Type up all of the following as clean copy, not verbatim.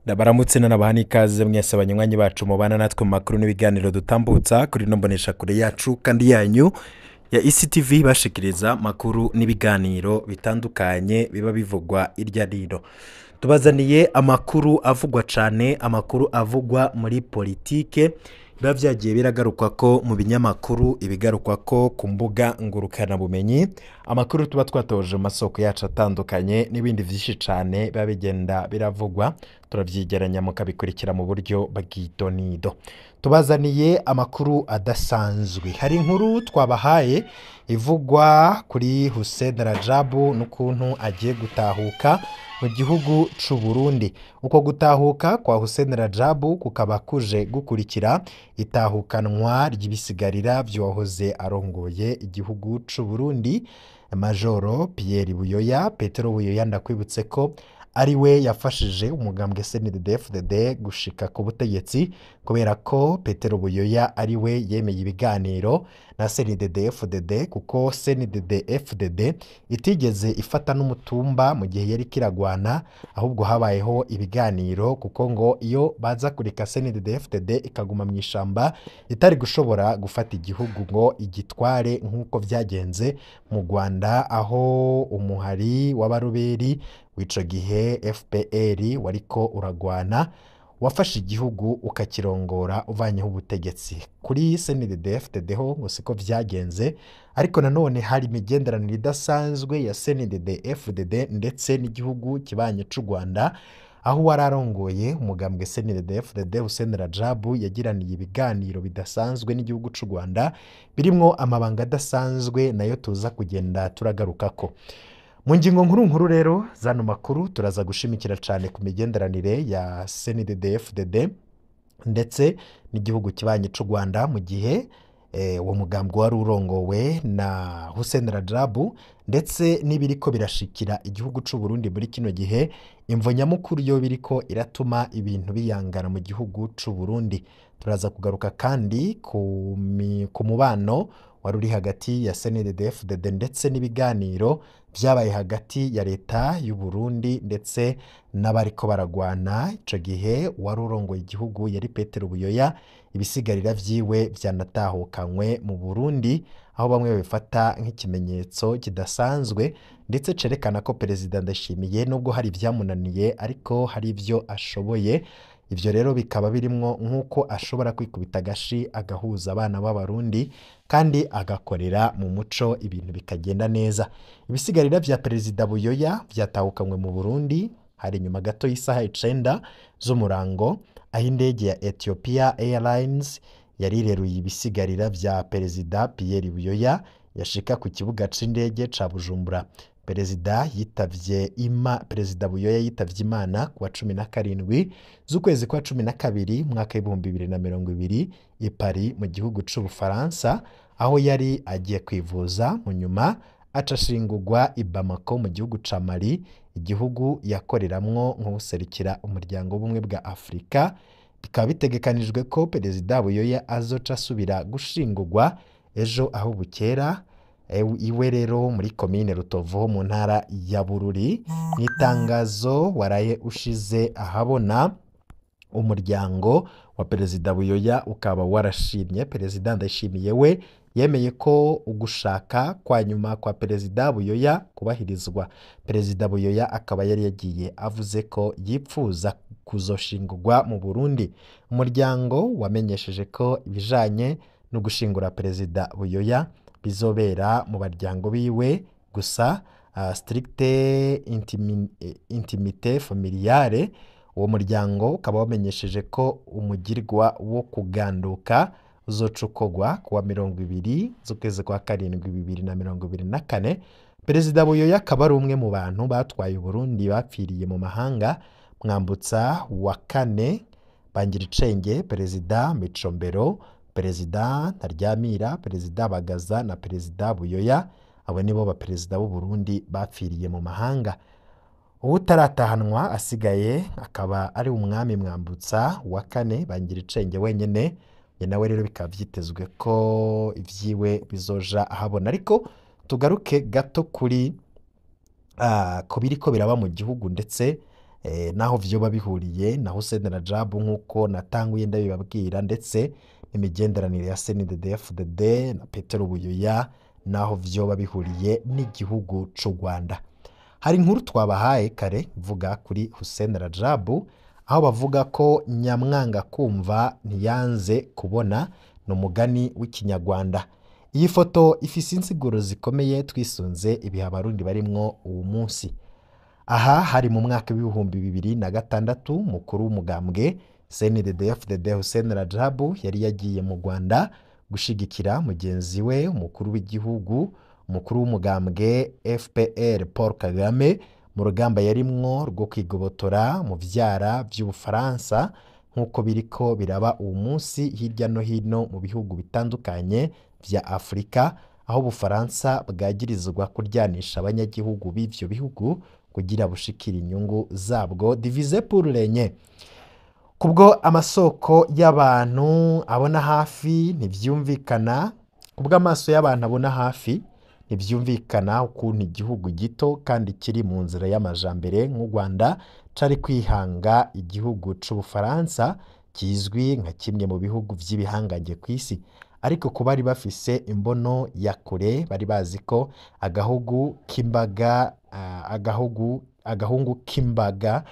Ndabaramutse nanabaha n'ikaze mwese abanywanyi bacu mubana natwe mu makuru n'ibiganiro dutambutsa kuri ino mboneshakure yacu kandi yanyu ya ECTV, bashikiriza makuru n'ibiganiro bitandukanye biba bivugwa irya nino. Tubazaniye amakuru avugwa cyane, amakuru avugwa muri politike biba byagiye biragarukwa ko mu binyamakuru, ibigarukwa ko ku mbuga ngurukanabumenyi, amakuru tuba twatoje mu masoko yacu atandukanye n'ibindi byinshi cyane biba bigenda biravugwa, turabyigeranya mukabikurikira mu buryo bw'idonido. Tubazaniye amakuru adasanzwe. Hari inkuru twabahaye ivugwa kuri Hussein Rajabu n'ukuntu agiye gutahuka mu gihugu c'u Burundi. Uko gutahuka kwa Hussein Rajabu kukaba kuje gukurikira itahukanwa ry'ibisigarira vy'uwahoze arongoye igihugu c'u Burundi, Majoro Pierre Buyoya. Petero Buyoya, ndakwibutse ko ari we yafashije umugambwe CNDD-FDD gushika ku butegetsi, kubera ko Petero Buyoya ari we yemeye ibiganiro na CNDD-FDD, kuko CNDD-FDD itigeze ifata n'umutumba mu gihe yari kiragwana, ahubwo habayeho ibiganiro, kuko ngo iyo baza kureka CNDD-FDD ikaguma mu ishamba itari gushobora gufata igihugu ngo igitware nk'uko byagenze mu Rwanda, aho umuhari w'abaruberi w'ico gihe FPR wariko uragwana wafashe igihugu ukakirongora uvanyeho ubutegetsi. Kuri CNDD-FDD ho ngo siko vyagenze, ariko nanone hari imigenderanire idasanzwe ya CNDD-FDD ndetse n'igihugu kibanye c'u Rwanda, aho uwari arongoye umugambwe CNDD-FDD Hussein Rajabu yagiraniye ibiganiro bidasanzwe n'igihugu c'u Rwanda birimwo amabanga adasanzwe nayo tuza kugenda turagarukako. Mu ngingo nkuru nkuru rero zano makuru turaza gushimikira cyane ku migenderanire ya CNDD-FDD ndetse n'igihugu kibanyi c'u Rwanda, mu gihe uwo mugambwe wari urongowe na Hussein Rajabu, ndetse n'ibiriko birashikira igihugu c'u Burundi muri kino gihe, imvo nyamukuru yo biriko iratuma ibintu biyangana mu gihugu c'u Burundi. Turaza kugaruka kandi ku mubano wari uri hagati ya CNDD-FDD ndetse n'ibiganiro byabaye hagati ya leta y'u Burundi ndetse n'abariko baragwana. Ico gihe wari urongoye igihugu yari Petero Buyoya, ibisigarira vyiwe vyanatahukanywe mu Burundi, aho bamwe babifata nk'ikimenyetso kidasanzwe ndetse cerekana ko Perezida Ndayishimiye nubwo hari ivyamunaniye ariko hari ivyo ashoboye. Ivyo rero bikaba birimwo nk'uko ashobora kwikubita agashi agahuza abana b'Abarundi kandi agakorera mu muco, ibintu bikagenda neza. Ibisigarira vya Perezida Buyoya vyatahukanywe mu Burundi hari nyuma gato y'isaha 9 z'umurango, aho indege ya Ethiopia Airlines yari ireruye ibisigarira vya Perezida Pierre Buyoya yashika ku kibuga c'indege ca Bujumbura. Perezida Buyoya yitavye Imana kuwa 17 z'ukwezi kwa 12 mwaka 2020 i Paris mu gihugu c'Ubufaransa, aho yari agiye kwivuza. Mu nyuma aca ashingurwa i Bamako mu gihugu ca Mali, igihugu yakoreramwo nk'uwuserukira umuryango w'ubumwe bwa Afurika. Bikaba bitegekanijwe ko Perezida Buyoya azoca asubira gushingurwa ejo aho bukera iwe rero muri komine Rutovu mu ntara ya Bururi. Mu itangazo waraye ushize ahabona, umuryango wa Perezida Buyoya ukaba warashimye Perezida Ndayishimiye, we yemeye ko ugushaka kwa nyuma kwa Perezida Buyoya kubahirizwa. Perezida Buyoya akaba yari yagiye avuze ko yipfuza kuzoshingurwa mu Burundi. Umuryango wamenyesheje ko ibijanye no gushingura Perezida Buyoya bizobera mu baryango biwe gusa, stricte intimité familiale. Uwo muryango ukaba wamenyesheje ko umugirwa wo kuganduka uzoca kuwa 20 z'ukwezi kwa 7 2024. Perezida Buyoya akaba ari umwe mu bantu batwaye Uburundi bapfiriye mu mahanga: Mwambutsa wa kane Bangiricenge, Perezida Micombero, Perezida Ntaryamira, Perezida Bagaza na Perezida Buyoya. Abo nibo baperezida b'u Burundi bapfiriye mu mahanga. Uwutaratahanwa asigaye akaba ari umwami Mwambutsa wa kane Bangiricenge wenyene. Nawe rero bikaba vyitezwe ko ivyiwe bizoja ahabona. Ariko tugaruke gato kuri ku biriko biraba mu gihugu ndetse Naho vyoba bihuriye na Hussein Radjabu nk'uko natanguye ndabibabwira, ndetse n'imigenderanire ya CNDD-FDD na Petero Buyoya, naho vyoba bihuriye n'igihugu c'u Rwanda. Hari inkuru twabahaye kare mvuga kuri Hussein Radjabu, aho bavuga ko nyamwanga kumva ntiyanze kubona, ni umugani w'ikinyarwanda. Iyi foto ifise insiguro zikomeye twisunze ibihe abarundi barimwo uwu munsi. Aha hari mu mwaka w'2006, mukuru w'umugambwe CNDD-FDD Hussein Radjabu yari yagiye mu Rwanda gushigikira mugenzi we umukuru w'igihugu, umukuru w'umugambwe FPR Paul Kagame mu rugamba yarimwo rwo kwigobotora mu vyara vy'Ubufaransa, nk'uko biriko biraba uwu munsi hirya no hino mu bihugu bitandukanye vya Afurika, aho Ubufaransa bwagirizwa kuryanisha abanyagihugu b'ivyo bihugu kugira bushikire inyungu zabwo, diviser pour régner. Kubwo amasoko y'abantu abona hafi ntivyumvikana, kubwo amaso y'abantu abona hafi ntivyumvikana ukuntu igihugu gito kandi kiri mu nzira y'amajambere nk'u Rwanda cari kwihanga igihugu c'Ubufaransa kizwi nka kimwe mu bihugu vy'ibihangange kw'isi. Ariko ku bari bafise imbono ya kure bari bazi ko agahugu k'imbaga, agahungu k'imbaga,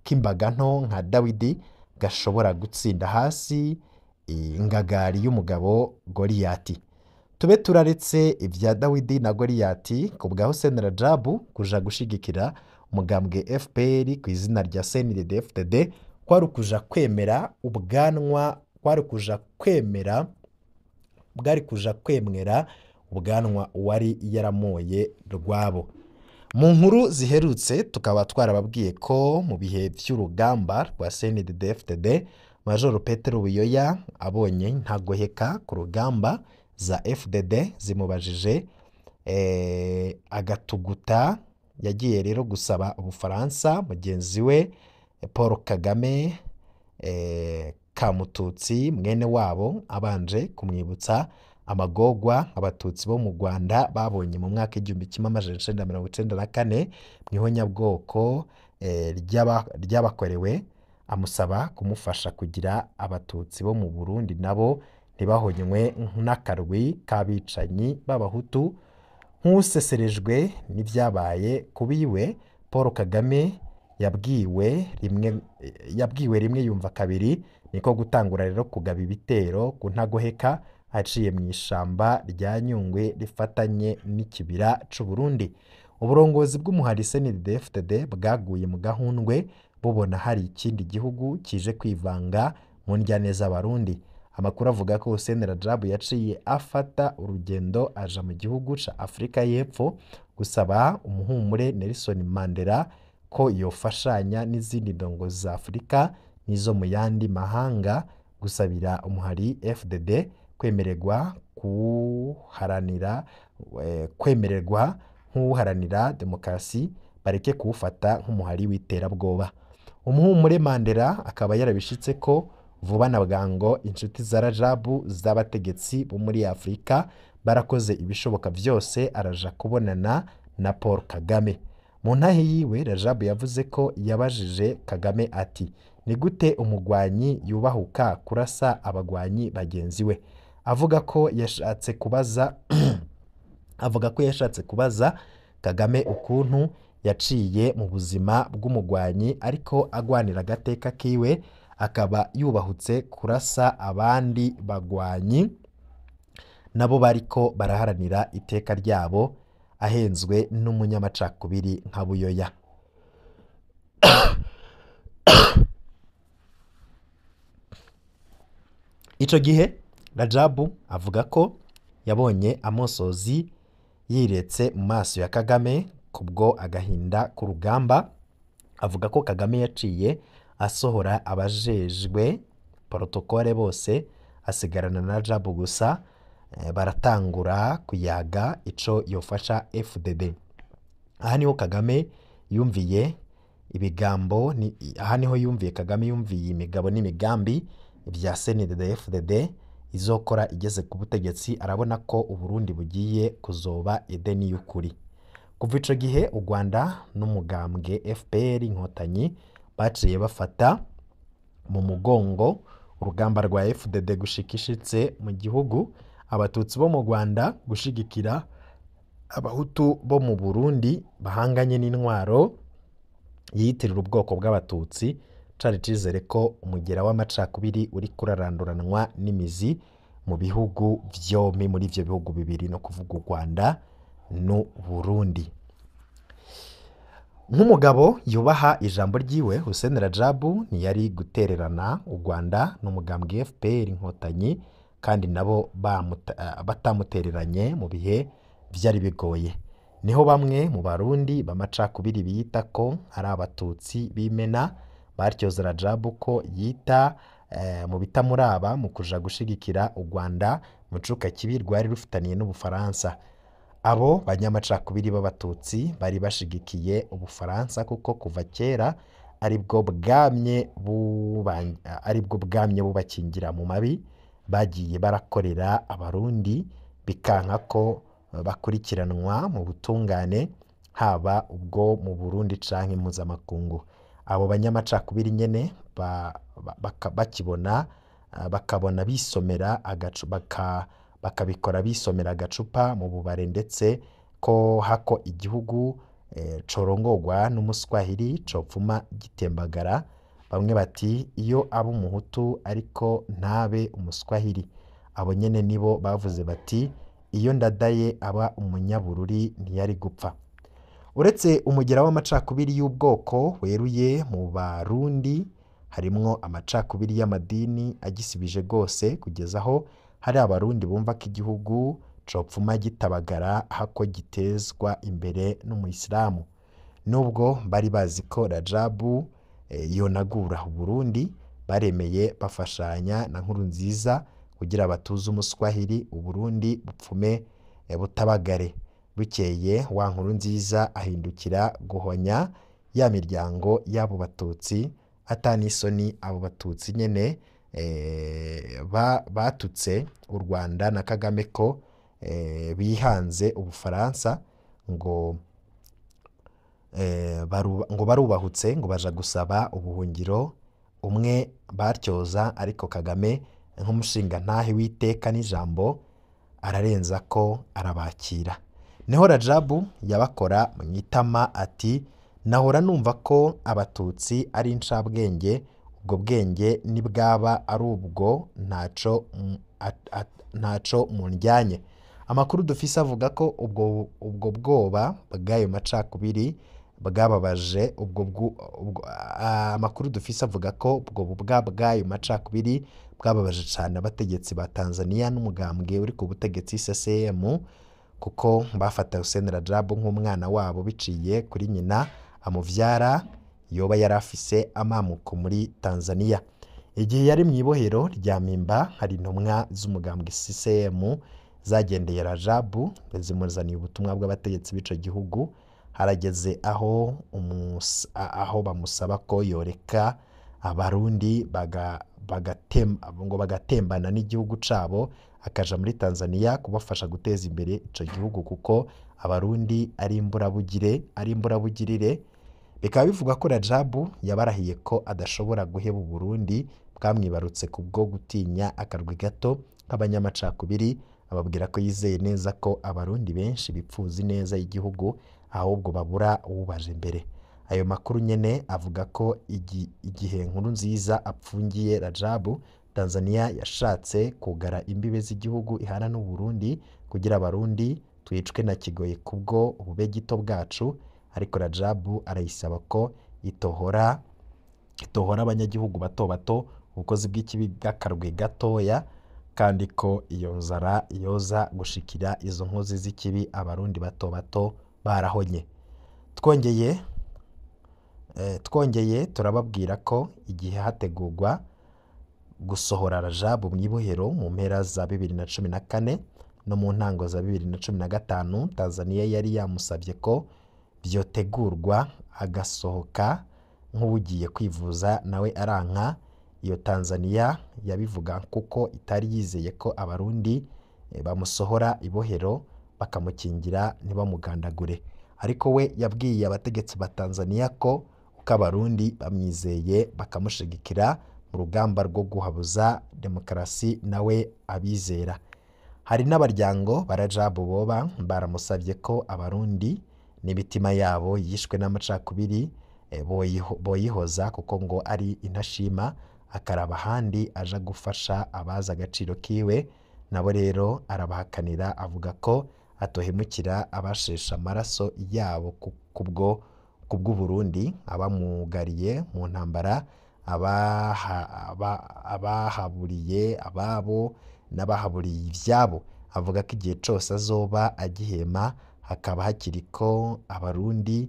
k'imbaga nto nka Dawidi gashobora gutsinda hasi ingagari y'umugabo Goliyati. Tube turaretse ivya Dawidi na Goliyati, ku bwa Hussein Radjabu kuja gushigikira umugambwe FPR ku izina rya CNDD-FDD kwari ukuja kwemera ubwanwa, kwari kuja kwemera, bwari kuja kwemera ubwanwa uwari yaramoye rwabo. Mu nkuru ziherutse tukaba twarababwiye ko mu bihe vy'urugamba rwa CNDD-FDD Major Petero Buyoya abonye ntagoheka ku rugamba za FDD zimubajije, agatuguta, yagiye rero gusaba Ubufaransa mugenzi we Paul Kagame, Kamututsi mwene wabo, abanje kumwibutsa amagogwa abatutsi bo mu Rwanda babonye mu mwaka 1994 mw'ihonyabwoko ryabakorewe, amusaba kumufasha kugira abatutsi bo mu Burundi nabo ntibahonywe n'akarwi k'abicanyi b'abahutu. Nk'useserejwe n'ivyabaye kubiwe, Paul Kagame yabwiwe rimwe yumva kabiri, niko gutangura rero kugaba ibitero ku ntagoheka aciye mu ishamba rya Nyungwe rifatanye n'ikibira c'u Burundi. Uburongozi bw'umuhari CNDD-FDD bwaguye mu gahundwe bubona hari ikindi gihugu kije kwivanga mu ndyane z'abarundi. Amakuru avuga ko Hussein Radjabu yaciye afata urugendo aja mu gihugu ca Afrika y'Epfo gusaba umuhumure Nelson Mandela ko yofashanya n'izindi ndongozi za Afurika n'izo mu yandi mahanga gusabira umuhari FDD kwemererwa kuharanira, kwemererwa nk'uharanira demokarasi, bareke kuwufata nk'umuhari w'iterabwoba. Umuhumure Mandela akaba yarabishitse ko vuba na bwango inshuti za Radjabu z'abategetsi bo muri Afurika barakoze ibishoboka vyose araja kubonana na Paul Kagame. Mu ntahe yiwe Radjabu yavuze ko yabajije Kagame ati: ni gute umugwanyi yubahuka kurasa abagwanyi bagenzi we? Avuga ko yashatse kubaza avuga ko yashatse kubaza Kagame ukuntu yaciye mu buzima bw'umugwanyi ariko agwanira agateka kiwe, akaba yubahutse kurasa abandi bagwanyi nabo bariko baraharanira iteka ryabo, ahenzwe n'umunyamacakubiri nka Buyoya. Ico gihe Radjabu avuga ko yabonye amosozi yiretse mu maso ya Kagame kubwo agahinda k'urugamba. Avuga ko Kagame yaciye asohora abajejwe protokole bose, asigarana na Radjabu gusa, baratangura kuyaga ico yofasha FDD. Aha niho Kagame yumviye ibigambo, aha niho yumviye Kagame yumviye imigabo n'imigambi vya CNDD-FDD izokora igeze ku butegetsi, arabona ko Uburundi bugiye kuzoba Edeni y'ukuri. Kuva ico gihe u Rwanda n'umugambwe FPR Inkotanyi baciye bafata mu mugongo urugamba rwa FDD gushika ishitse mu gihugu, abatutsi bo mu Rwanda gushigikira abahutu bo mu Burundi bahanganye n'intwaro yiyitirira ubwoko bw'abatutsi, cari icizere ko umugera w'amacakubiri uriko uraranduranwa n'imizi mu bihugu vyompi, muri ivyo bihugu bibiri, no kuvuga u Rwanda n'u Burundi. Nk'umugabo yubaha ijambo ryiwe, Hussein Rajabu ntiyari gutererana u Rwanda n'umugambwe FPR Inkotanyi, kandi nabo batamutereranye mu bihe vyari bigoye. Niho bamwe mu Barundi b'amacakubiri biyita ko ari abatutsi b'imena batyoza Rajabu ko yita mu bitamuraba mu kuja gushigikira u Rwanda mu cuka kibi rwari rufitaniye n'Ubufaransa. Abo banyamacakubiri b'abatutsi bari bashigikiye Ubufaransa kuko kuva kera aribwo bwamye bubakingira mu mabi bagiye barakorera abarundi, bikanka ko bakurikiranwa mu butungane haba ubwo mu Burundi canke mpuzamakungu. Abo banyamacakubiri nyene bakibona bakabona bisomera bakabikora bisomera agacupa mu bubare, ndetse ko hako igihugu corongorwa n'umuswahili copfuma gitembagara. Bamwe bati iyo aba umuhutu ariko ntabe umuswahili. Abo nyene nibo bavuze bati iyo Ndadaye aba umunyabururi ntiyari gupfa. Uretse umugera w'amacakubiri y'ubwoko weruye mu Barundi, harimwo amacakubiri y'amadini agisibije rwose, kugeza aho hari abarundi bumva ko igihugu copfuma gitabagara hako gitezwa imbere n'umuyisilamu. Nubwo bari bazi ko Rajabu yonagura Uburundi, baremeye bafashanya na Nkurunziza kugira batuze umuswahili Uburundi bupfume butabagare. Bukeye wa Nkurunziza ahindukira guhonya ya miryango y'abo batutsi, atanisoni abo batutsi nyene batutse u Rwanda na Kagame ko bihanze Ubufaransa, ngo barubahutse ngo baja gusaba ubuhungiro umwe batyoza, ariko Kagame nk'umushinga ntahe w'iteka n'ijambo ararenza ko arabakira. Niho Rajabu yabakora mu itama ati nahora numva ko abatutsi ari incabwenge, ubwo bwenge nibwaba ari ubwo ntaco mundyanye. Amakuru dufise avuga ko ubwo bwoba bw'ayo macakubiri bwababaje amakuru dufise avuga ko ubwo bubwa bw'ayo macakubiri bwababaje cyane abategetsi ba Tanzania n'umugambwe uri ku butegetsi CCM, kuko bafata Hussein Rajabu nk'umwana wabo biciye kuri nyina amuvyara yoba yarafise amamuko muri Tanzania. Igihe yari mu ibohero rya Mpimba, hari intumwa z'umugambwe CCM zagendeye Rajabu zimuzaniye ubutumwa bw'abategetsi b'ico gihugu. Harageze aho bamusaba ko yoreka abarundi ngo bagatembana n'igihugu cabo, akaja muri Tanzania kubafasha guteza imbere ico gihugu, kuko abarundi ari imburabugirire. Bikaba bivuga ko Rajabu yabarahiye ko adashobora guheba Uburundi bwamwibarutse kubwo gutinya akarwi gato k'abanyamacakubiri, ababwira ko yizeye neza ko abarundi benshi bipfuza ineza y'igihugu ahubwo babura uwubaje imbere. Ayo makuru nyene avuga ko igihe Nkurunziza apfungiye Rajabu, Tanzania yashatse kugara imbibe z'igihugu ihana n'u Burundi kugira abarundi twicwe na kigoye kubwo ubube gito bwacu, ariko Rajabu arayisaba ko itohora abanyagihugu bato bato ubukozi bw'ikibi bw'akarwi gatoya, kandi ko iyo nzara yoza gushikira izo nkozi z'ikibi abarundi bato bato barahonye. Twongeye turababwira ko igihe hategurwa gusohora Rajabu mu ibohero mu mpera za 2014 no mu ntango za 2015, Tanzania yari yamusabye ko byotegurwa agasohoka nk'ugiye kwivuza, nawe aranka. Iyo Tanzania yabivuga kuko itari yizeye ko abarundi bamusohora ibohero bakamukingira ntibamugandagure. Ariko we yabwiye abategetsi ba Tanzania ko uko Abarundi bamwizeye bakamushigikira mu rugamba rwo guhabuza demokarasi nawe abizera. Hari n'abaryango ba Rajabu boba baramusabye ko Abarundi n'imitima yabo yishwe n'amacakubiri boyihoza kuko ngo ari intashima, akaraba ahandi aja gufasha abazi agaciro kiwe. Nabo rero arabahakanira avuga ko atohemukira abashesha amaraso yabo kubwo kubw'Uburundi, abamugariye mu ntambara, abahaburiye ababo n'abahaburiye ivyabo. Avuga ko igihe cose azoba agihema hakaba hakiriko Abarundi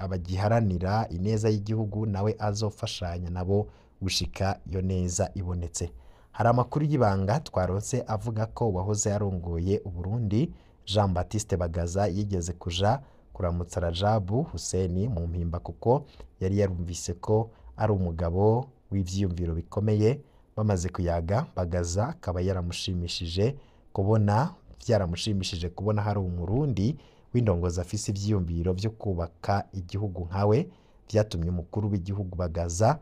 bagiharanira ineza y'igihugu, nawe azofashanya nabo gushika iyo neza ibonetse. Hari amakuru y'ibanga twaronse avuga ko uwahoze arongoye Uburundi Jean Baptiste Bagaza yigeze kuja kuramutsa Rajabu Hussein mu Mpimba, kuko yari yarumvise ko ari umugabo w'ivyiyumviro bikomeye. Bamaze kuyaga, Bagaza akaba yaramushimishije kubona vyaramushimishije kubona hari Umurundi w'indongozi afise ivyiyumviro vyo kubaka igihugu nkawe. Vyatumye umukuru w'igihugu Bagaza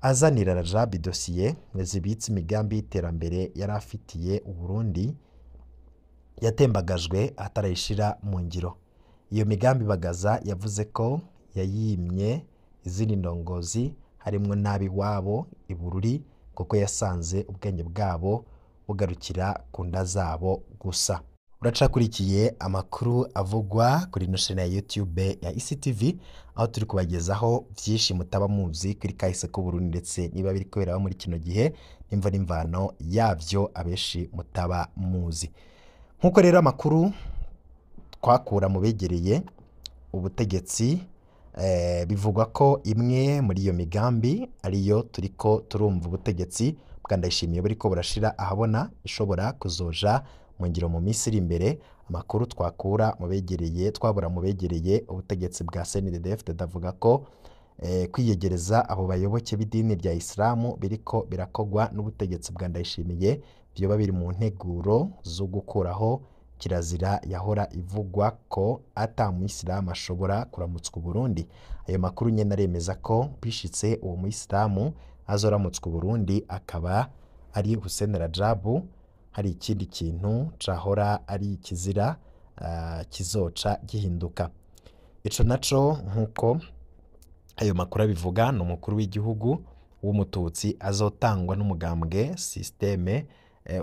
azanira Rajabu idosiye zibitse imigambi y'iterambere yari afitiye Uburundi yatembagajwe atarayishira mu ngiro. Iyo migambi Bagaza yavuze ko yayimye izindi ndongozi harimwo n'ab'iwabo i Bururi, kuko yasanze ubwenge bwabo bugarukira ku nda zabo gusa. Uracakurikiye amakuru avugwa kuri ino chaîne ya YouTube ya ECTV, aho turi kubagezaho vyinshi mutaba muzi kuri kahise k'Uburundi, ndetse niba biriko biraba muri kino gihe n'imvo n'imvano yavyo abenshi mutaba muzi. Nk'uko rero amakuru twakura mu begereye ubutegetsi, bivugwa ko imwe muri iyo migambi ariyo turiko turumva ubutegetsi bwa Ndayishimiye buriko burashira ahabona, ishobora kuzoja mu ngiro mu minsi iri imbere. Amakuru twakura mu begereye twabura mu begereye ubutegetsi bwa CNDD-FDD avuga ko kwiyegereza abo bayoboke b'idini rya Isilamu biriko birakogwa n'ubutegetsi bwa Ndayishimiye vyoba biri mu nteguro zo gukuraho kirazira yahora ivugwa ko ata muyisilamu ashobora kuramutswa Uburundi. Ayo makuru nyene aremeza ko bishitse uwo muyisilamu azoramutswa Uburundi akaba ari Hussein Rajabu, hari ikindi kintu cahora ari ikizira kizoca gihinduka. Ico naco nk'uko ayo makuru abivuga, ni umukuru w'igihugu w'umututsi azotangwa n'umugambwe systeme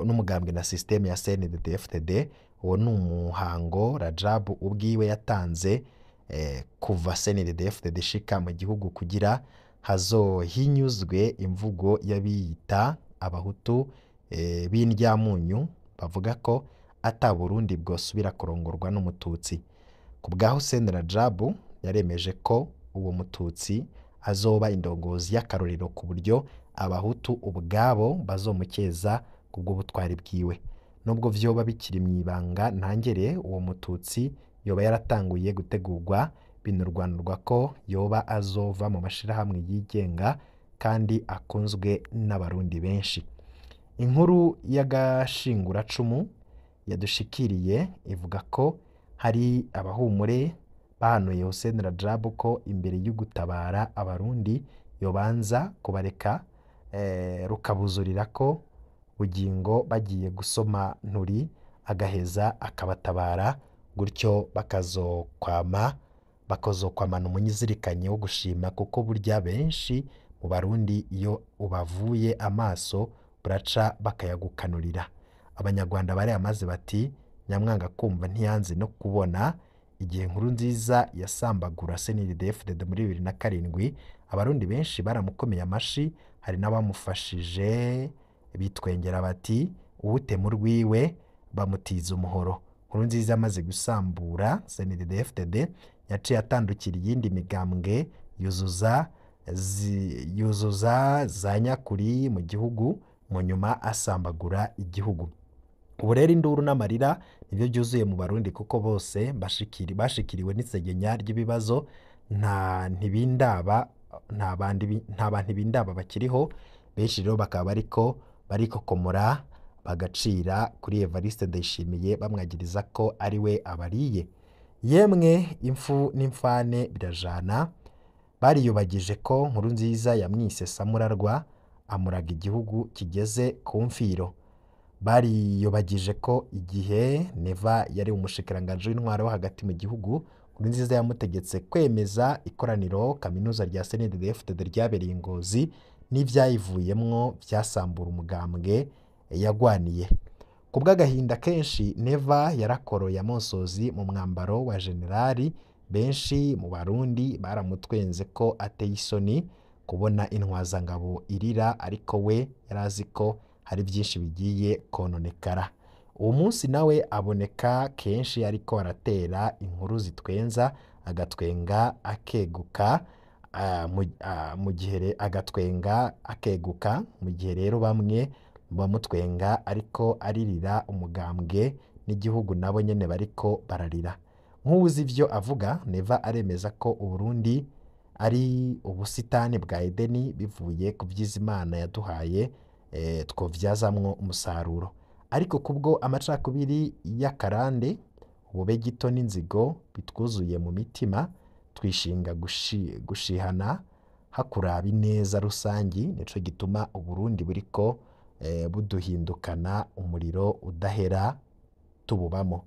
n'umugambwe na systeme ya CNDD-FDD. Uwo ni umuhango Rajabu ubwiwe yatanze kuva CNDD-FDD ishika mu gihugu kugira hazohinyuzwe imvugo y'abiyita abahutu b'indyamunyu bavuga ko ata Burundi bwosubira kurongorwa n'umututsi. Ku bwa Hussein Rajabu yaremeje ko uwo mututsi azoba indongozi y'akarorero ku buryo abahutu ubwabo bazomukeza kubw'ubutwari bwiwe. Nubwo vyoba bikiri mw'ibanga ntangere, uwo mututsi yoba yaratanguye gutegurwa, binurwanurwa ko yoba azova mu mashirahamwe yigenga kandi akunzwe n'Abarundi benshi. Inkuru y'agashinguracumu yadushikiriye ivuga ko hari abahumure bahanuye Hussein Rajabu ko imbere y'ugutabara Abarundi yobanza kubareka rukabuzurira ko bugingo bagiye gusoma nturi, agaheza akabatabara, gutyo bakazokwamana umunyizirikanye wo gushima, kuko burya benshi mu Barundi iyo ubavuye amaso buraca bakayagukanurira. Abanyarwanda barayamaze bati nyamwanga kumva ntiyanze no kubona. Igihe Nkuru Nziza yasambagura CNDD-FDD muri 2007, Abarundi benshi baramukomeye amashi, hari n'abamufashije bitwengera bati uwutema urwiwe bamutiza umuhoro. Nkuru Nziza amaze gusambura CNDD-FDD yaciye atandukira iyindi migambwe yuzuza za nyakuri mu gihugu, mu nyuma asambagura igihugu. Ubu rero induru n'amarira nibyo byuzuye mu Barundi, kuko bose bashikiriwe n'isegenya ry'ibibazo, nta ntibindaba nta bandi nta bantu bindaba bakiriho. Benshi rero bakaba bariko barikokomora bagacira kuri Evariste Ndayishimiye bamwagiriza ko ari we abariye. Yemwe impfu n'imfane birajana. Bariyubagije ko Nkurunziza yamwise Samurarwa, amuraga igihugu kigeze ku mfiro. Bariyubagije ko igihe Neva yari umushikiranganji w'intwaro wo hagati mu gihugu, Nkurunziza yamutegetse kwemeza ikoraniro kaminuza rya CNDD-FDD ryabereye i Ngozi n'ivyayivuyemwo vyasambura umugambwe yagwaniye. Ku bw'agahinda kenshi, Neva yarakoroye amosozi mu mwambaro wa generali. Benshi mu Barundi baramutwenze ko ateye isoni kubona intwazangabo irira, ariko we yarazi ko hari byinshi bigiye kononekara. Uwo munsi nawe aboneka kenshi ariko aratera inkuru zitwenza, agatwenga akeguka, mu gihe agatwenga akeguka, mu gihe rero bamwe bamutwenga ariko aririra umugambwe n'igihugu, nabo nyene bariko bararira. Nk'uwuzi ivyo avuga, Neva aremeza ko Uburundi ari ubusitani bwa Edeni, bivuye ku vyiza Imana yaduhaye twovyazamwo umusaruro. Ariko kubwo amacakubiri y'akarande, ubube gito n'inzigo bitwuzuye mu mitima, twishinga gushihana hakuraba ineza rusangi. Nico gituma Uburundi buriko buduhindukana umuriro udahera tububamo.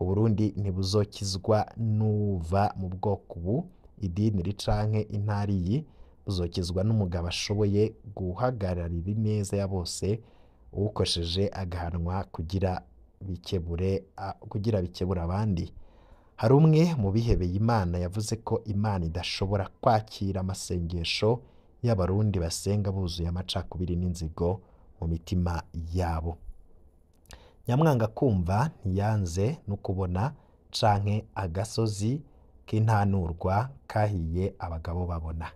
Uburundi ntibuzokizwa n'uva mu bwoko ubu, idini iri canke intara iyi, buzokizwa n'umugabo ashoboye guhagararira ineza ya bose, uwukosheje agahanwa kugira bikebure abandi. Hari umwe mu bihebeye Imana yavuze ko Imana idashobora kwakira amasengesho y'Abarundi basenga buzuye amacakubiri n'inzigo mu mitima yabo. Nyamwanga kumva ntiyanze no kubona, canke agasozi k'intanurwa kahiye abagabo babona.